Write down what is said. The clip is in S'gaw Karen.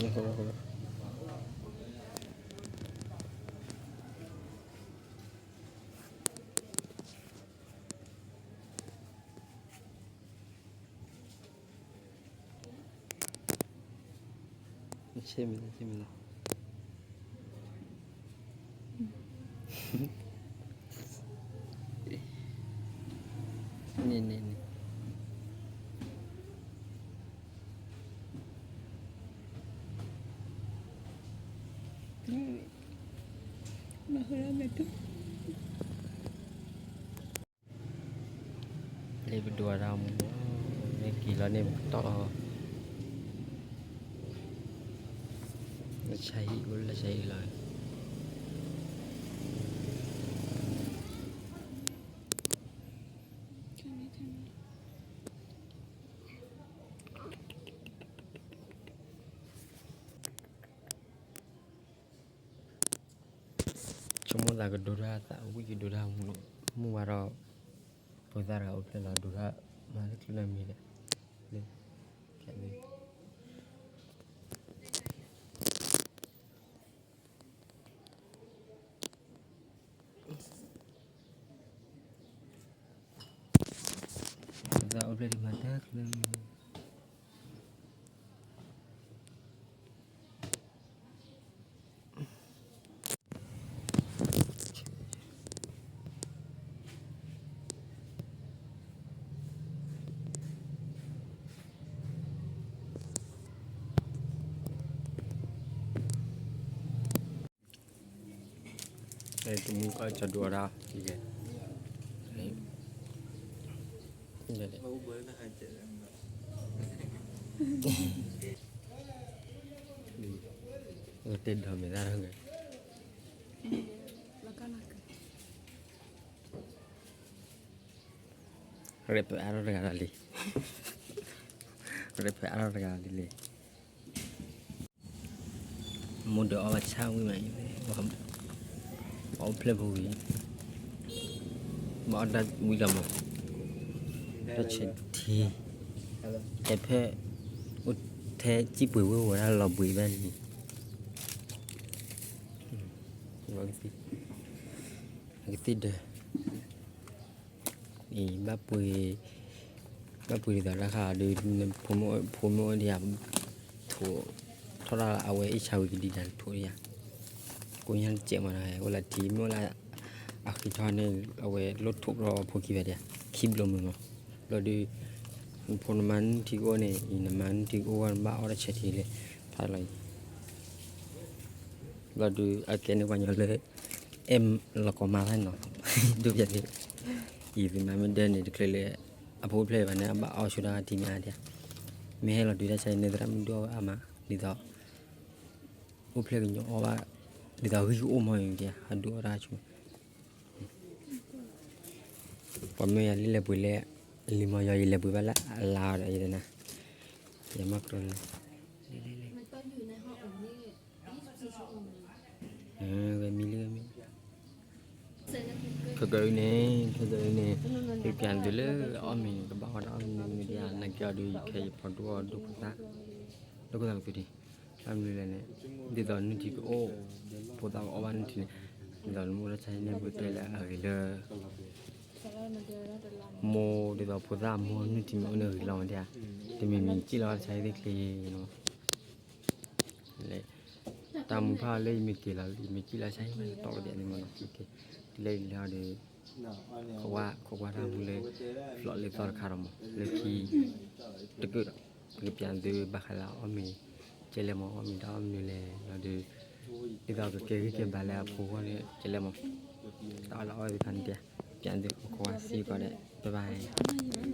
ဆ့မ့ၢ်လီၤ, ဆ့မ့ၢ်လီၤ, န့ၣ်န့ၣ်န့ၣ်, လၢပဒိးတၢ်မူ, မ့ၢ်က့ၤလီၤန့ၣ် ပကတီၢ်လီၤ, လၢဆါဟံၣ်အိၣ်လၢဆါဟံၣ်လီၤ. ဆိကမိၣ်သးကဒိးတၢ်သးဝံၣ်ကဒိးတၢ်မူ, မုၢ်ဝါဒီး, ဖိသၣ်တဂၤအိၣ်ဖျဲၣ်လီၤ ဒိးတၢ်မၤလၢချုးလၢမံၤဒီး, လၢ, ခဲ, ဖိသၣ်အိၣ်ဖျဲၣ်ဒံးမၤတၢ်ချုးလၢမံၤ တမူကီၢ်ကၠီဒိးအီၤဒၣ်, တဲဒီးမဲာ်သၣ်ထီၣ်က့ၤ ရဲၣ်ဖဲအါထီၣ်တဂၤလီၤလံ, ရဲၣ်ဖဲအါထီၣ်တဂၤလီၤလံ, မိၢ်ဒီးအီၣ်ဘၣ်ဆၣ်ဝံၣ်မး, ပှၤအိၣ်ဖျဲၣ်ဖိဝံၤ, ဘၣ်အီၣ်တၢ်ဝံၣ်လီၤမး, တၢ်ဆဲးထံ, ထဲဖဲ, အိၣ်ထဲစံၣ်ပှ့ၤဝဲဝဲဒၣ်လီၤဘှံးဘၣ်န့ၣ်, ကသံၣ်ဒၢ အံၤ ဘၣ်ပှ့ၤ, ဘၣ်ပှ့ၤဒ်သိးတၢ်ဃါဒီး ဖိမ့ၢ်အိၣ်ဒံးဧါ, ထိး, ထီၣ်တၢ်လၢအဝဲအ့ၣ်ဆါဝံၤကဒံဒၣ်ထိးဒံးဧါ, ကိးညါတစဲးမးနီၤ အိၣ်လၢထံမ့ၢ်အိၣ်လၢ, အဃံထီၣ်န့ၣ် အဝဲလိၣ်ထိးဒီးဖိခံဖဲဒံးဧါ, ခံဘျီမုၢ်မး, ဘျီဒီး, နဖိနမါနုၢ်ထံကအိၣ်န့ၣ် အံၤနမါနုၢ်ထံကအိၣ်ဝဲနဘၣ်အီၣ်တၢ်ဆဲးထံလၢ, ဖးလီၤအံၤ ဘျီဒီး အကဲန့ၣ်ပှၤညီလၢ, အဲၣ်လီၤကီမါဖဲနီၤ, ဒိၣ်ပျဲၢ်သ့, အံၤသုမါမ့ၢ်ဒၢန့ၣ် တချုးလၢ, အဖိအိၣ်ဖျဲၣ်ဘၣ်န့ၣ် အဘၣ်အီၣ်ဆိတၢ်ထံမ့ၢ်အါဒံးဧါ, မ့ၢ်ဟဲလီၤဒုးတၢ်ဆါအံၤန့ၣ် သရၣ်မုၣ်ဒိၣ်အီၣ်ဝဲအါမး, ဒ်သိး, အိၣ်ဖျဲၣ်ကညီအီၣ်ဘၣ်, ဒ်သိးဂံၢ်ကအိၣ်မီၢ်အံၤဒံးဧါ အဒိၣ်အီၣ်တၢ်ဆိ, ပှၤမ့ၢ်ယၤလံလဲၤပှ့ၤလၢ, လံမီၢ်ယီၤယလဲၤပှ့ၤဘၣ်လၢအလါဒီးယတနၤ, ယမၤကြၢးလၢ, ဝဲမံလံဝဲမံ, ခဲကနံၣ်, ခဲကနံၣ်န့ၣ်, ယပျးသုလၢအီၣ်မ့ၤန့ၣ် ကဘၣ်ဝဲဒၣ်အီၣ်မ့ၤန့ၣ် ကဘၣ်ဝဲဒၣ်အီၣ်မ့ၤန့ၣ်ဒံးဧါ, နာ်က့အီၤဒီးယခဲယဖီဒိၣ်အီၤဒိၣ်ဖိသၣ်, ဒိၣ်ဖိသၣ်ကသုဒံး, ဘၣ်မနုၤလဲၣ်န့ၣ်, ဒ်သိးနုၢ်ထံကအိၣ်, ဖိသၣ်ကအီၣ်ဘၣ်နုၢ်ထံန့ၣ်, ဒ်သိးနမိၢ်တၢ်ဆါဟံၣ်န့ၣ် ပတဲလၢအဂ့ၤလၢ မိၢ်ဒ်သိးဖိသၣ်အမိၢ်နုၢ်ထံမ့ၢ်အိၣ်န့ၣ်ဂ့ၤလီၤမးဒံးဧါ, တမံၤမံၤကံၣ်လီၤတၢ်ဆါဟံၣ်သ့ၣ်ချ့, တၢ်မူဖးလၢယမ့ၢ်က့ၤလီၤ ယမ့ၢ်ကံၣ်လီၤတၢ်ဆါဟံၣ်မး တီၢ်ဝဲဒၣ်န့ၣ်မးနီၤ, တုၤလၢယလဲၤအီၤဒီး, ခိးကွၢ်တၢ်မူလၢ, ဖျိးလၢသီတခါဒီးမး လၢခံ, တကၢၢ်ဒီး, ကပျးသုဘၣ်ဃးလၢအီၣ်မ့ၤ, ကဲလဲၣ်မးအီၣ်မ့ၤတၢ်အီၣ်မနုၤလဲၣ်လီၤဒီး, ဒ်သိးကကဲဂံၢ်ကဲဘါလၢအဖိအဂီၢ်န့ၣ် ကဲလဲၣ်မး, တၢ်အီၣ်လၢအီၣ်သ့ၣ်တဖၣ်န့ၣ်ဒံးဧါ, ပျးသုခိးကွၢ်စ့ၢ်ကီးဒီး bye bye.